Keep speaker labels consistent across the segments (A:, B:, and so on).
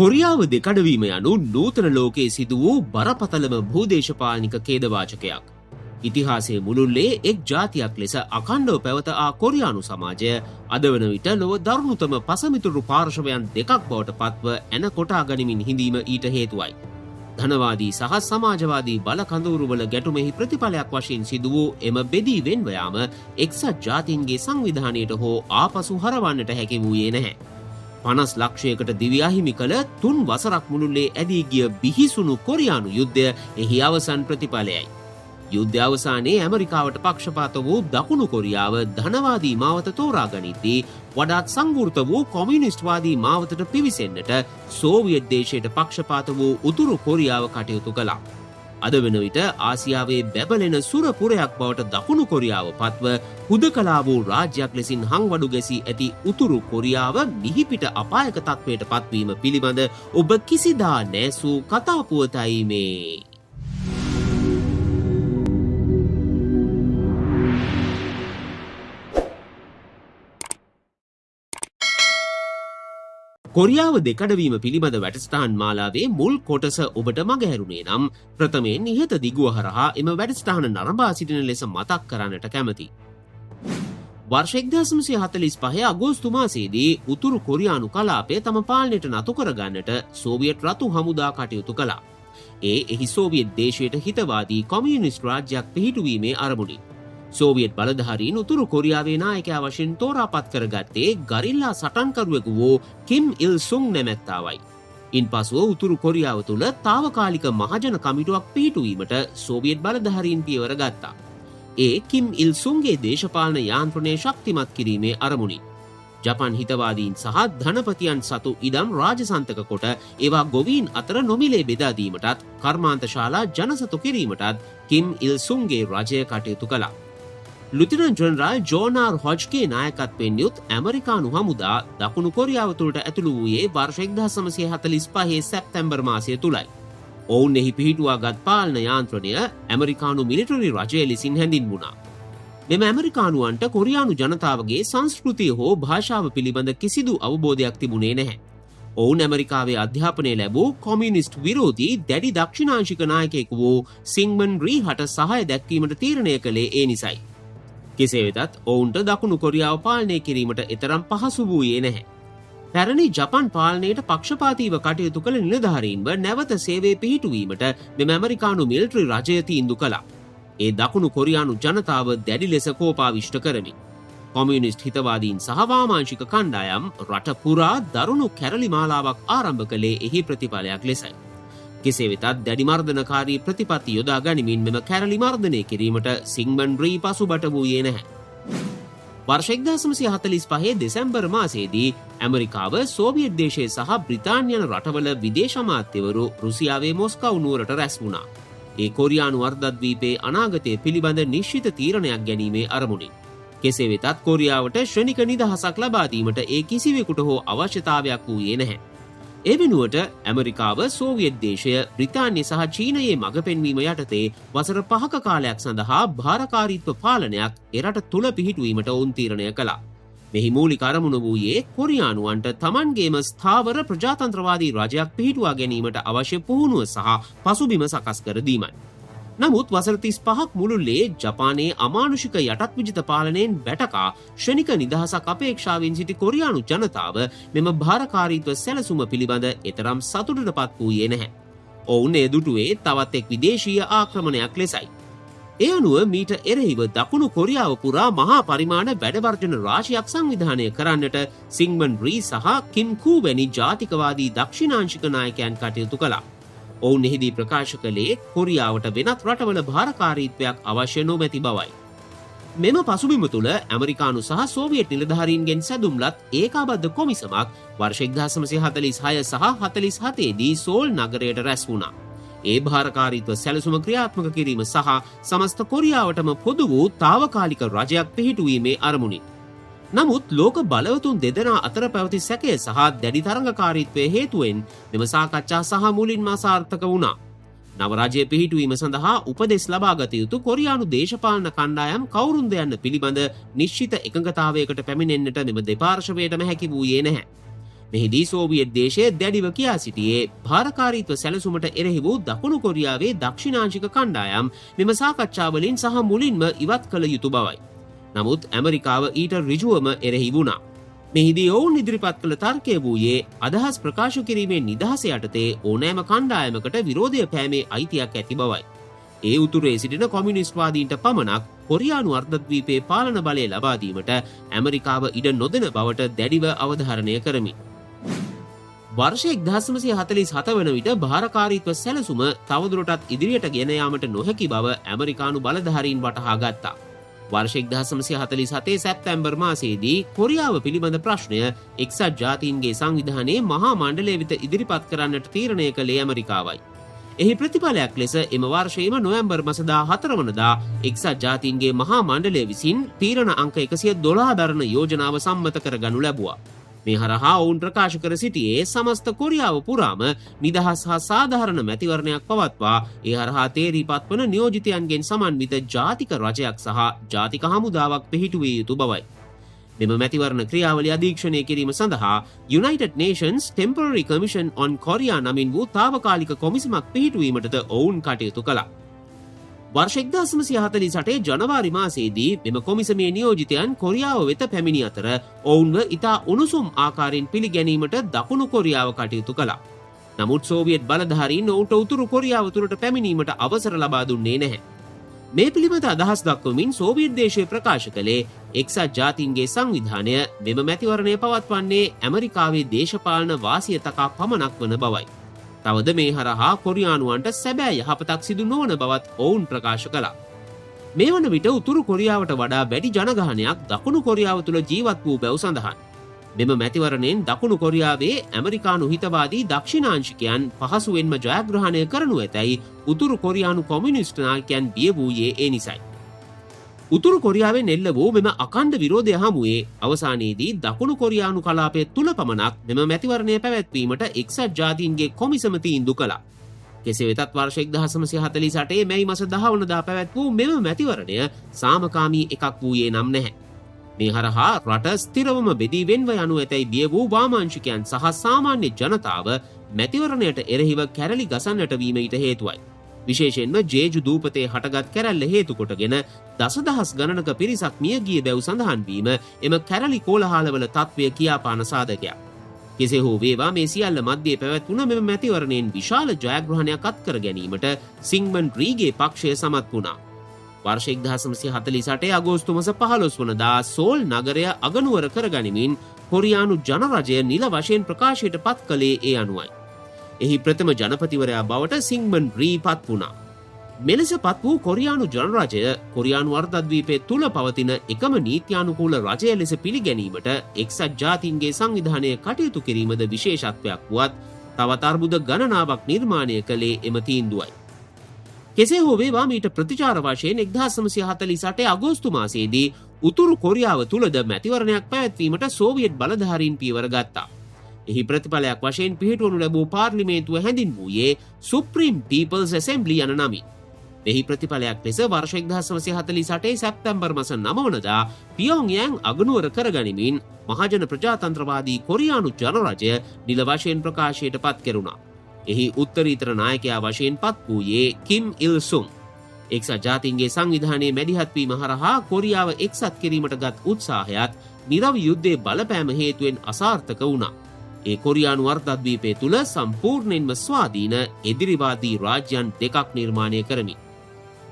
A: කොරියාව දෙකඩවීම යනු නූතන ලෝකයේ සිදු වූ බරපතලම භූදේශපාලනික ඛේදවාචකයක්. ඉතිහාසයේ මුළුල්ලේ එක් ජාතියක් ලෙස අඛණ්ඩව පැවත ආ කොරියානු සමාජය අද වන විට ලොව දරුණුතම පසමිතුරු පාර්ශවයන් දෙකක් බවට පත්ව ඇන කොටා ගනිමින් හිඳීම ඊට හේතුවයි. ධනවාදී සහ සමාජවාදී බල කඳවුරුවල ගැටුමෙහි ප්‍රතිඵලයක් වශයෙන් සිදු වූ එම බෙදී වෙන්ව යාම එක්සත් ජාතීන්ගේ සංවිධානයට හෝ ආපසු හරවන්නට හැකි වූයේ නැහැ. 50 ලක්ෂයකට දිවි අහිමි කළ 3 වසරක් මුළුල්ලේ ඇදී ගිය බිහිසුණු කොරියානු යුද්ධය එහි අවසන් ප්‍රතිඵලයයි. යුද්ධ අවසානයේ ඇමරිකාවට පක්ෂපාත වූ දකුණු කොරියාව ධනවාදී මාවත තෝරා ගනිද්දී වඩාත් සංවෘත වූ කොමියුනිස්ට්වාදී මාවතට පිවිසෙන්නට සෝවියට් දේශයට පක්ෂපාත වූ උතුරු කොරියාව කටයුතු කළා. අද වන විට ආසියාවේ බැබලෙන සුරපුරයක් බවට දකුණු කොරියාව පත්ව හුදකලා වූ රාජ්‍යයක් ලෙසින් හංවඩු ගැසී ඇති උතුරු කොරියාව මිහිපිට අපායක තත්ත්වයට පත්වීම පිළිබඳ ඔබ කිසිදා නෑසූ කතා පුවතයි මේ. කොරියාව දෙකඩවීම පිළිබඳ වැඩසටහන් මාලාවේ මුල් කොටස ඔබට මගහැරුණේ නම් ප්‍රථමයෙන් ඉහත දිගුව හරහා එම වැඩසටහන නරඹා සිටින ලෙස මතක් කරන්නට කැමැති. වර්ෂ 1945 අගෝස්තු මාසයේදී උතුරු කොරියානු කලාපය තම පාලනයට නතු කරගන්නට සෝවියට් රතු හමුදා කටයුතු කළා. ඒ එහි සෝවියට් දේශයට හිතවාදී කොමියුනිස්ට් රාජ්‍යයක් පිහිටුවීමේ අරමුණින්. සෝවියට් බලධාරීන් උතුරු කොරියාවේ නායකයා වශයෙන් තෝරාපත් කරගත්තේ ගරිල්ලා සටන්කරුවෙකු වූ කිම් ඉල් සුං නැමැත්තාවයි. ඉන්පසුව උතුරු කොරියාව තුළ තාවකාලික මහජන කමිටුවක් පිහිටුවීමට සෝවියට් බලධාරීන් පියවර ගත්තා. ඒ කිම් ඉල් සුන්ගේ දේශපාලන යාන්ත්‍රණය ශක්තිමත් කිරීමේ අරමුණින්. ජපන් හිතවාදීන් සහ ධනපතියන් සතු ඉඩම් රාජසන්තක කොට ඒවා ගොවීන් අතර නොමිලේ බෙදා දීමටත් කර්මාන්ත ශාලා ජනසතු කිරීමටත් කිම් ඉල් සුන්ගේ රජය කටයුතු කළා. ලුතිනන් ජනරාල් ජෝන් ආර් හොජ්ගේ නායකත්වයෙන් යුත් ඇමරිකානු හමුදා දකුණු කොරියාව තුළට ඇතුළු වූයේ වර්ෂ 1945 සැප්තැම්බර් මාසය තුළයි. ඔවුන් එහි පිහිටුවාගත් පාලන යාන්ත්‍රණය ඇමරිකානු මිලිටරි රජය ලෙසින් හැඳින්වුණා. මෙම ඇමරිකානුවන්ට කොරියානු ජනතාවගේ සංස්කෘතිය හෝ භාෂාව පිළිබඳ කිසිදු අවබෝධයක් තිබුණේ නැහැ. ඔවුන් ඇමරිකාවේ අධ්‍යාපනය ලැබූ කොමියුනිස්ට් විරෝධී දැඩි දක්ෂිණාංශික නායකයෙකු වූ සිංමන් රී හට සහාය දැක්වීමට තීරණය කළේ ඒ නිසයි. කෙසේ වෙතත් ඔවුන්ට දකුණු කොරියාව පාලනය කිරීමට එතරම් පහසු වූයේ නැහැ. පැරණි ජපන් පාලනයට පක්ෂපාතීව කටයුතු කළ නිලධාරීන්ව නැවත සේවයේ පිහිටුවීමට මෙම ඇමරිකානු මිලිටරි රජය තීන්දුව කළා. ඒ දකුණු කොරියානු ජනතාව දැඩි ලෙස කෝපාවිෂ්ඨ කරමින්. කොමියුනිස්ට් හිතවාදීන් සහ වාමාංශික කණ්ඩායම් රට පුරා දරුණු කැරලි මාලාවක් ආරම්භ කළේ එහි ප්‍රතිඵලයක් ලෙසයි. කෙසේ වෙතත් දැඩි මර්ධනකාරී ප්‍රතිපත්ති යොදා ගනිමින් මෙම කැරලි මර්ධනය කිරීමට සිංමන් රී පසුබට වූයේ නැහැ. වර්ෂ 1945 දෙසැම්බර් මාසයේදී ඇමරිකාව සෝවියට් දේශය සහ බ්‍රිතාන්‍ය යන රටවල විදේශ අමාත්‍යවරු රුසියාවේ මොස්කව් නුවරට රැස් වුණා. ඒ කොරියානු අර්ධද්වීපයේ අනාගතය පිළිබඳ නිශ්චිත තීරණයක් ගැනීමේ අරමුණින්. කෙසේ වෙතත් කොරියාවට ක්ෂණික නිදහසක් ලබා දීමට ඒ කිසිවෙකුට හෝ අවශ්‍යතාවයක් වූයේ නැහැ. ඒ වෙනුවට ඇමරිකාව සෝවියට් දේශය බ්‍රිතාන්‍ය සහ චීනයේ මඟ පෙන්වීම යටතේ වසර 5ක කාලයක් සඳහා භාරකාරීත්ව පාලනයක් එරට තුල පිහිටුවීමට ඔවුන් තීරණය කළා. මෙහි මූලික අරමුණ වූයේ කොරියානුවන්ට තමන්ගේම ස්ථාවර ප්‍රජාතන්ත්‍රවාදී රජයක් පිහිටුවා ගැනීමට අවශ්‍ය පුහුණුව සහ පසුබිම සකස් කර දීමයි. නමුත් වසර 35ක් මුළුල්ලේ ජපානයේ අමානුෂික යටත් විජිත පාලනයෙන් වැටකා ක්ෂණික නිදහසක් අපේක්ෂාවෙන් සිටි කොරියානු ජනතාව මෙම භාරකාරීත්ව සැලසුම පිළිබඳ එතරම් සතුටට පත් වූයේ නැහැ. ඔවුන් එය දුටුවේ තවත් එක් විදේශීය ආක්‍රමණයක් ලෙසයි. ඒ අනුව මීට එරෙහිව දකුණු කොරියාව පුරා මහා පරිමාණ වැඩවර්ජන රාශියක් සංවිධානය කරන්නට සිංමන් රී සහ කිම් කූ වැනි ජාතිකවාදී දක්ෂිණාංශික නායකයන් කටයුතු කළා. ඔවුන් එහිදී ප්‍රකාශ කළේ කොරියාවට වෙනත් රටවල භාරකාරීත්වයක් අවශ්‍ය නොමැති බවයි. මෙම පසුබිම තුළ ඇමරිකානු සහ සෝවියට් නිලධාරීන්ගෙන් සැදුම්ලත් ඒකාබද්ධ කොමිසමක් වර්ෂ 1946 සහ 47 දී සෝල් නගරයට රැස් වුණා. ඒ භාරකාරීත්ව සැලසුම ක්‍රියාත්මක කිරීම සහ සමස්ත කොරියාවටම පොදු වූ තාවකාලික රජයක් පිහිටුවීමේ අරමුණින්. නමුත් ලෝක බලවතුන් දෙදෙනා අතර පැවති සැකය සහ දැඩි තරඟකාරීත්වය හේතුවෙන් මෙම සාකච්ඡා සහ මුලින්ම අසාර්ථක වුණා. නව රජය පිහිටුවීම සඳහා උපදෙස් ලබාගත යුතු කොරියානු දේශපාලන කණ්ඩායම් කවුරුන්ද යන්න පිළිබඳ නිශ්චිත එකඟතාවයකට පැමිණෙන්නට මෙම දෙපාර්ශවයටම හැකි වූයේ නැහැ. මෙහිදී සෝවියට් දේශය දැඩිව කියා සිටියේ භාරකාරීත්ව සැලසුමට එරෙහි වූ දකුණු කොරියාවේ දක්ෂිණාංශික කණ්ඩායම් මෙම සාකච්ඡාවලින් සහ මුලින්ම ඉවත් කළ යුතු බවයි. නමුත් ඇමරිකාව ඊට ඍජුවම එරෙහි වුණා. මෙහිදී ඔවුන් ඉදිරිපත් කළ තර්කය වූයේ අදහස් ප්‍රකාශ කිරීමේ නිදහස යටතේ ඕනෑම කණ්ඩායමකට විරෝධය පෑමේ අයිතියක් ඇති බවයි. ඒ උතුරේ සිටින කොමියුනිස්ට්වාදීන්ට පමණක් කොරියානු අර්ධද්වීපයේ පාලන බලය ලබා දීමට ඇමරිකාව ඉඩ නොදෙන බවට දැඩිව අවධාරණය කරමින්. වර්ෂ 1947 වන විට භාරකාරීත්ව සැලසුම තවදුරටත් ඉදිරියට ගෙන යාමට නොහැකි බව ඇමරිකානු බලධාරීන් වටහා ගත්තා. වර්ෂ 1947 සැප්තැම්බර් මාසයේදී කොරියාව පිළිබඳ ප්‍රශ්නය එක්සත් ජාතීන්ගේ සංවිධානයේ මහා මණ්ඩලය වෙත ඉදිරිපත් කරන්නට තීරණය කළේ ඇමරිකාවයි. එහි ප්‍රතිඵලයක් ලෙස එම වර්ෂයේම නොවැම්බර් මස 14 වනදා එක්සත් ජාතීන්ගේ මහා මණ්ඩලය විසින් තීරණ අංක 112 දරන යෝජනාව සම්මත කරගනු ලැබුවා. මේ හරහා ඔවුන් ප්‍රකාශ කර සිටියේ සමස්ත කොරියාව පුරාම නිදහස් හා සාධාරණ මැතිවරණයක් පවත්වා ඒ හරහා තේරී පත්වන නියෝජිතයන්ගෙන් සමන්විත ජාතික රජයක් සහ ජාතික හමුදාවක් පිහිටුවිය යුතු බවයි. මෙම මැතිවරණ ක්‍රියාවලිය අධීක්ෂණය කිරීම සඳහා United Nations Temporary Commission on Korea නමින් වූ තාවකාලික කොමිසමක් පිහිටුවීමටද ඔවුන් කටයුතු කළා. වර්ෂ 1948 ජනවාරි මාසයේදී මෙම කොමිසමේ නියෝජිතයන් කොරියාව වෙත පැමිණි අතර ඔවුන්ව ඉතා උණුසුම් ආකාරයෙන් පිළිගැනීමට දකුණු කොරියාව කටයුතු කළා. නමුත් සෝවියට් බලධාරීන් ඔවුන්ට උතුරු කොරියාව තුළට පැමිණීමට අවසර ලබා දුන්නේ නැහැ. මේ පිළිබඳ අදහස් දක්වමින් සෝවියට් දේශය ප්‍රකාශ කළේ එක්සත් ජාතීන්ගේ සංවිධානය මෙම මැතිවරණය පවත්වන්නේ ඇමරිකාවේ දේශපාලන වාසිය තකා පමණක් වන බවයි. තවද මේ හරහා කොරියානුවන්ට සැබෑ යහපතක් සිදු නොවන බවත් ඔවුන් ප්‍රකාශ කළා. මේ වන විට උතුරු කොරියාවට වඩා වැඩි ජනගහනයක් දකුණු කොරියාව තුළ ජීවත් වූ බැව් සඳහන්. මෙම මැතිවරණයෙන් දකුණු කොරියාවේ ඇමරිකානු හිතවාදී දක්ෂිණාංශිකයන් පහසුවෙන්ම ජයග්‍රහණය කරනු ඇතැයි උතුරු කොරියානු කොමියුනිස්ට් නායකයන් බිය වූයේ ඒ නිසයි. උතුරු කොරියාවෙන් එල්ල වූ මෙම අඛණ්ඩ විරෝධය හමුවේ අවසානයේදී දකුණු කොරියානු කලාපය තුල පමණක් මෙම මැතිවරණය පැවැත්වීමට එක්සත් ජාතීන්ගේ කොමිසම තීන්දුව කළා. කෙසේ වෙතත් වර්ෂ 1948 මැයි මස 10 වනදා පැවැත් වූ මෙම මැතිවරණය සාමකාමී එකක් වූයේ නම් නැහැ. මේ හරහා රට ස්ථිරවම බෙදී වෙන්ව යනු ඇතැයි බිය වූ වාමාංශිකයන් සහ සාමාන්‍ය ජනතාව මැතිවරණයට එරෙහිව කැරලි ගසන්නට වීම ඊට හේතුවයි. විශේෂයෙන්ම ජේජු දූපතේ හටගත් කැරැල්ල හේතු කොටගෙන දසදහස් ගණනක පිරිසක් මිය ගිය බැව් සඳහන් වීම එම කැරලි කෝලහලවල තත්ත්වය කියාපාන සාධකයක්. කෙසේ හෝ වේවා මේ සියල්ල මධ්‍යයේ පැවැත්වුණ මෙම මැතිවරණයෙන් විශාල ජයග්‍රහණයක් අත්කර ගැනීමට සිංමන් රීගේ පක්ෂය සමත් වුණා. වර්ෂ 1948 අගෝස්තු මස 15 වනදා සෝල් නගරය අගනුවර කරගනිමින් කොරියානු ජනරජය නිල වශයෙන් ප්‍රකාශයට පත් කළේ ඒ අනුවයි. එහි ප්‍රථම ජනපතිවරයා බවට සිංමන් රී පත් වුණා. මෙලෙස පත් වූ කොරියානු ජනරජය කොරියානු අර්ධද්වීපය තුළ පවතින එකම නීත්‍යානුකූල රජය ලෙස පිළිගැනීමට එක්සත් ජාතීන්ගේ සංවිධානය කටයුතු කිරීමද විශේෂත්වයක් වුවත් තවත් අර්බුද ගණනාවක් නිර්මාණය කළේ එම තීන්දුවයි. කෙසේ හෝ වේවා මීට ප්‍රතිචාර වශයෙන් 1948 අගෝස්තු මාසයේදී උතුරු කොරියාව තුළද මැතිවරණයක් පැවැත්වීමට සෝවියට් බලධාරීන් පියවර ගත්තා. එහි ප්‍රතිඵලයක් වශයෙන් පිහිටුවනු ලැබූ පාර්ලිමේන්තුව හැඳින්වූයේ සුප්‍රීම් පීපල්ස් ඇසෙම්බ්ලි යන නමින්. මෙහි ප්‍රතිඵලයක් ලෙස වර්ෂ 1948 සැප්තැම්බර් මස 9 වනදා පියොන්ග්යාං අගනුවර කරගනිමින් මහජන ප්‍රජාතන්ත්‍රවාදී කොරියානු ජනරජය නිල වශයෙන් ප්‍රකාශයට පත් කෙරුණා. එහි උත්තරීතර නායකයා වශයෙන් පත් වූයේ කිම් ඉල් සුන්. එක්සත් ජාතීන්ගේ සංවිධානයේ මැදිහත් වීම හරහා කොරියාව එක්සත් කිරීමට ගත් උත්සාහයත් නිරවි යුද්ධයේ බලපෑම හේතුවෙන් අසාර්ථක වුණා. ඒ කොරියානු අර්ධද්වීපය තුළ සම්පූර්ණයෙන්ම ස්වාධීන එදිරිවාදී රාජ්‍යයන් දෙකක් නිර්මාණය කරමින්.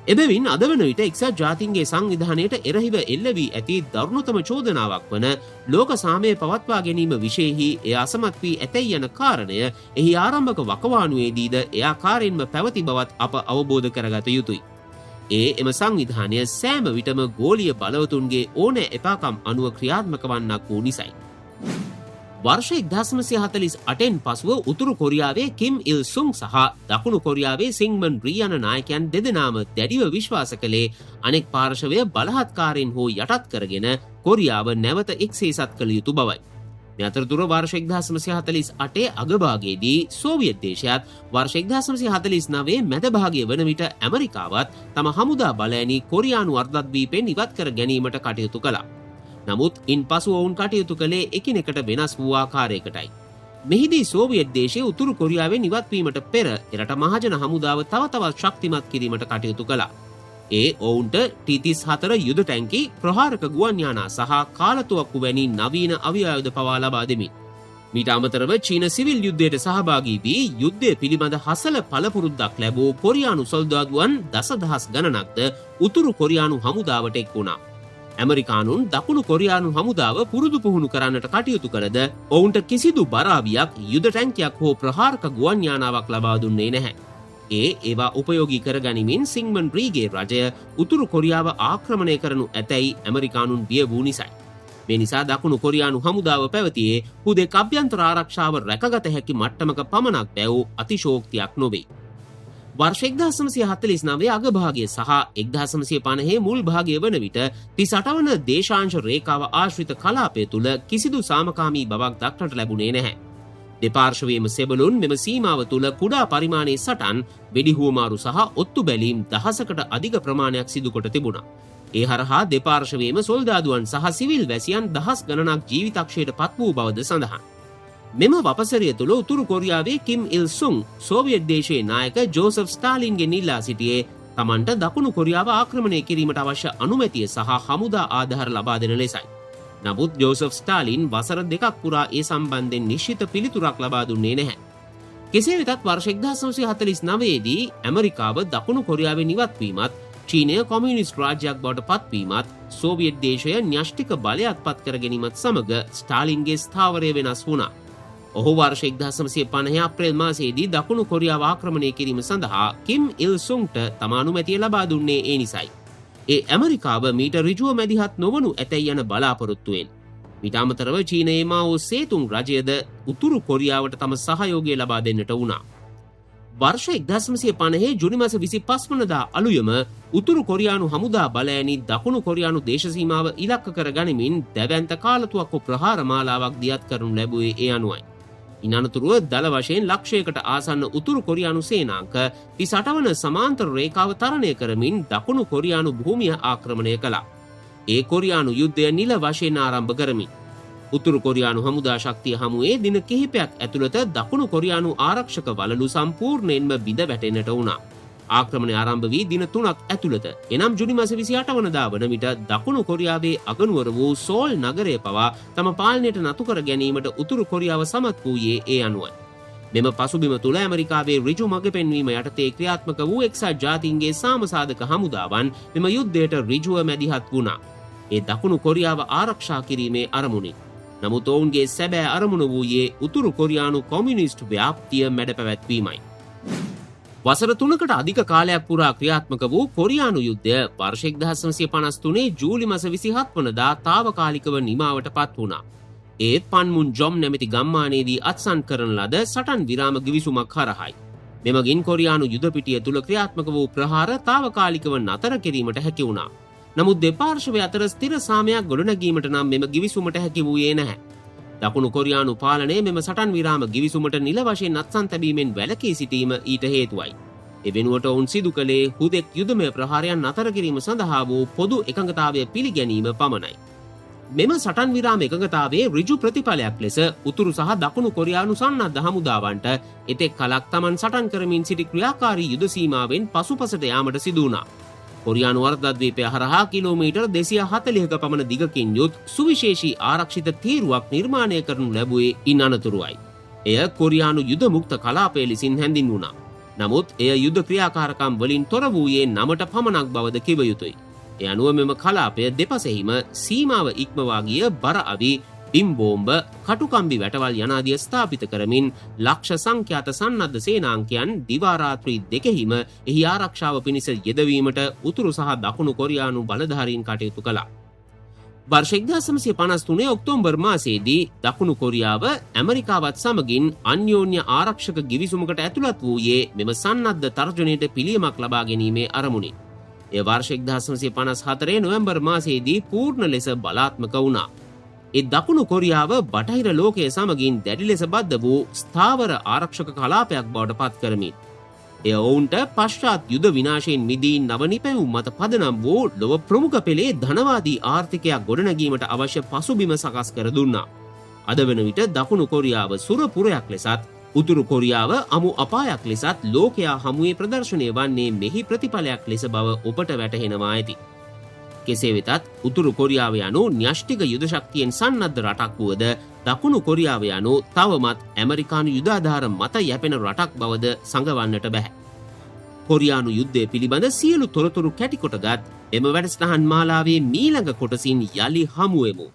A: එබැවින් අද වන විට එක්සත් ජාතීන්ගේ සංවිධානයට එරෙහිව එල්ල වී ඇති දරුණුතම චෝදනාවක් වන ලෝක සාමය පවත්වා ගැනීම විෂයෙහි එය අසමත් වී ඇතැයි යන කාරණය එහි ආරම්භක වකවානුවේදීද එය ආකාරයෙන්ම පැවති බවත් අප අවබෝධ කරගත යුතුයි. ඒ එම සංවිධානය සෑම විටම ගෝලීය බලවතුන්ගේ ඕනෑ එපාකම් අනුව ක්‍රියාත්මක වන්නක් වූ නිසයි. වර්ෂ 1948න් පසුව උතුරු කොරියාවේ කිම් ඉල් සුන් සහ දකුණු කොරියාවේ සිංමන් රී යන නායකයන් දෙදෙනාම දැඩිව විශ්වාස කළේ අනෙක් පාර්ශවය බලහත්කාරයෙන් හෝ යටත් කරගෙන කොරියාව නැවත එක්සේසත් කළ යුතු බවයි. මේ අතරතුර වර්ෂ 1948 අගභාගයේදී සෝවියට් දේශයත් වර්ෂ 1949 මැද භාගය වන විට ඇමරිකාවත් තම හමුදා බලඇණි කොරියානු අර්ධද්වීපයෙන් ඉවත් කර ගැනීමට කටයුතු කළා. නමුත් ඉන් පසු ඔවුන් කටයුතු කළේ එකිනෙකට වෙනස් වූ ආකාරයකටයි. මෙහිදී සෝවියට් දේශය උතුරු කොරියාවෙන් ඉවත් වීමට පෙර එරට මහජන හමුදාව තව තවත් ශක්තිමත් කිරීමට කටයුතු කළා. ඒ ඔවුන්ට T-34 යුද ටැංකි, ප්‍රහාරක ගුවන් යානා සහ කාලතුවක්කු වැනි නවීන අවි ආයුධ පවා ලබා දෙමින්. මීට අමතරව චීන සිවිල් යුද්ධයට සහභාගී වී යුද්ධය පිළිබඳ හසල පළපුරුද්දක් ලැබූ කොරියානු සොල්දාදුවන් දසදහස් ගණනක්ද උතුරු කොරියානු හමුදාවට එක් වුණා. ඇමරිකානුන් දකුණු කොරියානු හමුදාව පුරුදු පුහුණු කරන්නට කටයුතු කළද ඔවුන්ට කිසිදු බරාවියක්, යුද ටැංකියක් හෝ ප්‍රහාරක ගුවන් යානාවක් ලබා දුන්නේ නැහැ. ඒ ඒවා උපයෝගී කරගනිමින් සිංමන් රීගේ රජය උතුරු කොරියාව ආක්‍රමණය කරනු ඇතැයි ඇමරිකානුන් බිය වූ නිසයි. මේ නිසා දකුණු කොරියානු හමුදාව පැවතියේ හුදෙක් අභ්‍යන්තර ආරක්ෂාව රැකගත හැකි මට්ටමක පමණක් බැව් අතිශෝක්තියක් නොවේ. වර්ෂ 1949 අගභාගය සහ 1950 මුල් භාගය වන විට 38 වන දේශාංශ රේඛාව ආශ්‍රිත කලාපය තුළ කිසිදු සාමකාමී බවක් දක්නට ලැබුණේ නැහැ. දෙපාර්ශවයේම සෙබළුන් මෙම සීමාව තුළ කුඩා පරිමාණයේ සටන්, වෙඩි හුවමාරු සහ ඔත්තු බැලීම් දහසකට අධික ප්‍රමාණයක් සිදු කොට තිබුණා. ඒ හරහා දෙපාර්ශවයේම සොල්දාදුවන් සහ සිවිල් වැසියන් දහස් ගණනක් ජීවිතක්ෂයට පත් වූ බවද සඳහන්. මෙම වපසරිය තුළ උතුරු කොරියාවේ කිම් ඉල් සුන් සෝවියට් දේශයේ නායක ජෝසප් ස්ටාලින්ගෙන් ඉල්ලා සිටියේ තමන්ට දකුණු කොරියාව ආක්‍රමණය කිරීමට අවශ්‍ය අනුමැතිය සහ හමුදා ආධාර ලබා දෙන ලෙසයි. නමුත් ජෝසප් ස්ටාලින් වසර දෙකක් පුරා ඒ සම්බන්ධයෙන් නිශ්චිත පිළිතුරක් ලබා දුන්නේ නැහැ. කෙසේ වෙතත් වර්ෂ 1949 දී ඇමරිකාව දකුණු කොරියාවෙන් ඉවත් වීමත්, චීනය කොමියුනිස්ට් රාජ්‍යයක් බවට පත්වීමත්, සෝවියට් දේශය න්‍යෂ්ටික බලය අත්පත් කර ගැනීමත් සමග ස්ටාලින්ගේ ස්ථාවරය වෙනස් වුණා. ඔහු වර්ෂ 1950 අප්‍රේල් මාසයේදී දකුණු කොරියාව ආක්‍රමණය කිරීම සඳහා කිම් ඉල් සුන්ට තම අනුමැතිය ලබා දුන්නේ ඒ නිසයි. ඒ ඇමරිකාව මීට ඍජුව මැදිහත් නොවනු ඇතැයි යන බලාපොරොත්තුවෙන්. මීට අමතරව චීනයේ මාଓ සේතුං රජයද උතුරු කොරියාවට තම සහයෝගය ලබා දෙන්නට වුණා. වර්ෂ 1950 ජුනි මාස 25 වනදා අලුයම උතුරු කොරියානු හමුදා බලඇණි දකුණු කොරියානු දේශසීමාව ඉලක්ක කර ගනිමින් දැවැන්ත කාලතුවක්කු ප්‍රහාර මාලාවක් දියත් කරනු ලැබුවේ ඒ අනුවයි. ඉන් අනතුරුව දළ වශයෙන් ලක්ෂයකට ආසන්න උතුරු කොරියානු සේනාංක 38 වන සමාන්තර රේඛාව තරණය කරමින් දකුණු කොරියානු භූමිය ආක්‍රමණය කළා. ඒ කොරියානු යුද්ධය නිල වශයෙන් ආරම්භ කරමින් උතුරු කොරියානු හමුදා ශක්තිය හමුවේ දින කිහිපයක් ඇතුළත දකුණු කොරියානු ආරක්ෂක වළලු සම්පූර්ණයෙන්ම බිඳ වැටෙන්නට වුණා. ආක්‍රමණය ආරම්භ වී දින 3ක් ඇතුළත එනම් ජුනි මාස 28 වනදා වන විට දකුණු කොරියාවේ අගනුවර වූ සෝල් නගරය පවා තම පාලනයට නතු කර ගැනීමට උතුරු කොරියාව සමත් වූයේ ඒ අනුවයි. මෙම පසුබිම තුළ ඇමරිකාවේ ඍජු මඟ පෙන්වීම යටතේ ක්‍රියාත්මක වූ එක්සත් ජාතීන්ගේ සාමසාධක හමුදාවන් මෙම යුද්ධයට ඍජුව මැදිහත් වුණා. ඒ දකුණු කොරියාව ආරක්ෂා කිරීමේ අරමුණින්. නමුත් ඔවුන්ගේ සැබෑ අරමුණ වූයේ උතුරු කොරියානු කොමියුනිස්ට් ව්‍යාප්තිය මැඩ පැවැත්වීමයි. වසර 3කට අධික කාලයක් පුරා ක්‍රියාත්මක වූ කොරියානු යුද්ධය වර්ෂ 1953 ජූලි මාස 27 වනදා තාවකාලිකව නිමාවට පත් වුණා. ඒත් පන්මුන් ජොම් නැමැති ගම්මානයේදී අත්සන් කරන ලද සටන් විරාම ගිවිසුමක් හරහායි. මෙමගින් කොරියානු යුද පිටිය තුළ ක්‍රියාත්මක වූ ප්‍රහාර තාවකාලිකව නතර කිරීමට හැකි වුණා. නමුත් දෙපාර්ශ්වය අතර ස්ථිර සාමයක් ගොඩනැගීමට නම් මෙම ගිවිසුමට හැකි වූයේ නැහැ. දකුණු කොරියානු පාලනය මෙම සටන් විරාම ගිවිසුමට නිල වශයෙන් අත්සන් තැබීමෙන් වැළකී සිටීම ඊට හේතුවයි. ඒ වෙනුවට ඔවුන් සිදු කළේ හුදෙක් යුදමය ප්‍රහාරයන් නතර කිරීම සඳහා වූ පොදු එකඟතාවය පිළිගැනීම පමණයි. මෙම සටන් විරාම එකඟතාවයේ ඍජු ප්‍රතිඵලයක් ලෙස උතුරු සහ දකුණු කොරියානු සන්නද්ධ හමුදාවන්ට එතෙක් කලක් තමන් සටන් කරමින් සිටි ක්‍රියාකාරී යුද සීමාවෙන් පසුපසට යාමට සිදු වුණා. කොරියානු අර්ධද්වීපය හරහා කිලෝමීටර් 240ක පමණ දිගකින් යුත් සුවිශේෂී ආරක්ෂිත තීරුවක් නිර්මාණය කරනු ලැබුවේ ඉන් අනතුරුවයි. එය කොරියානු යුද මුක්ත කලාපය ලෙසින් හැඳින්වුණා. නමුත් එය යුද ක්‍රියාකාරකම් වලින් තොර වූයේ නමට පමණක් බවද කිව යුතුයි. ඒ අනුව මෙම කලාපය දෙපසෙහිම සීමාව ඉක්මවා ගිය බර අවි, බිම් බෝම්බ, කටුකම්බි වැටවල් යනාදිය ස්ථාපිත කරමින් ලක්ෂ සංඛ්‍යාත සන්නද්ධ සේනාංකයන් දිවා රාත්‍රී දෙකෙහිම එහි ආරක්ෂාව පිණිස යෙදවීමට උතුරු සහ දකුණු කොරියානු බලධාරීන් කටයුතු කළා. වර්ෂ 1953 ඔක්තෝබර් මාසයේදී දකුණු කොරියාව ඇමරිකාවත් සමගින් අන්‍යෝන්‍ය ආරක්ෂක ගිවිසුමකට ඇතුළත් වූයේ මෙම සන්නද්ධ තර්ජනයට පිළියමක් ලබා ගැනීමේ අරමුණින්. එය වර්ෂ 1954 නොවැම්බර් මාසයේදී පූර්ණ ලෙස බලාත්මක වුණා. ඒ දකුණු කොරියාව බටහිර ලෝකය සමගින් දැඩි ලෙස බද්ධ වූ ස්ථාවර ආරක්ෂක කලාපයක් බවට පත් කරමින්, එය ඔවුන්ට පශ්චාත් යුද විනාශයෙන් මිදී නව නිපැයුම් මත පදනම් වූ ලොව ප්‍රමුඛ පෙළේ ධනවාදී ආර්ථිකයක් ගොඩනැගීමට අවශ්‍ය පසුබිම සකස් කර දුන්නා. අද වන විට දකුණු කොරියාව සුරපුරයක් ලෙසත් උතුරු කොරියාව අමු අපායක් ලෙසත් ලෝකයා හමුවේ ප්‍රදර්ශනය වන්නේ මෙහි ප්‍රතිඵලයක් ලෙස බව ඔබට වැටහෙනවා ඇති. කෙසේ වෙතත් උතුරු කොරියාව යනු න්‍යෂ්ටික යුද ශක්තියෙන් සන්නද්ධ රටක් වුවද, දකුණු කොරියාව යනු තවමත් ඇමරිකානු යුදාධාර මත යැපෙන රටක් බවද සඟවන්නට බැහැ. කොරියානු යුද්ධය පිළිබඳ සියලු තොරතුරු කැටිකොටගත් එම වැඩසටහන් මාලාවේ මීළඟ කොටසින් යළි හමුවෙමු.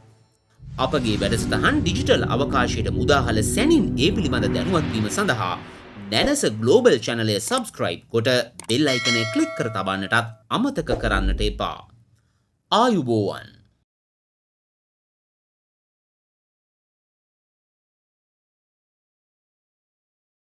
A: අපගේ වැඩසටහන් ඩිජිටල් අවකාශයට මුදාහල සැනින් ඒ පිළිබඳ දැනුවත් වීම සඳහා දැනස ග්ලෝබල් චැනලය සබස්ක්‍රයිබ් කොට බෙල් අයිකනය ක්ලික් කර තබන්නටත් අමතක කරන්නට එපා. ආයුබෝවන්.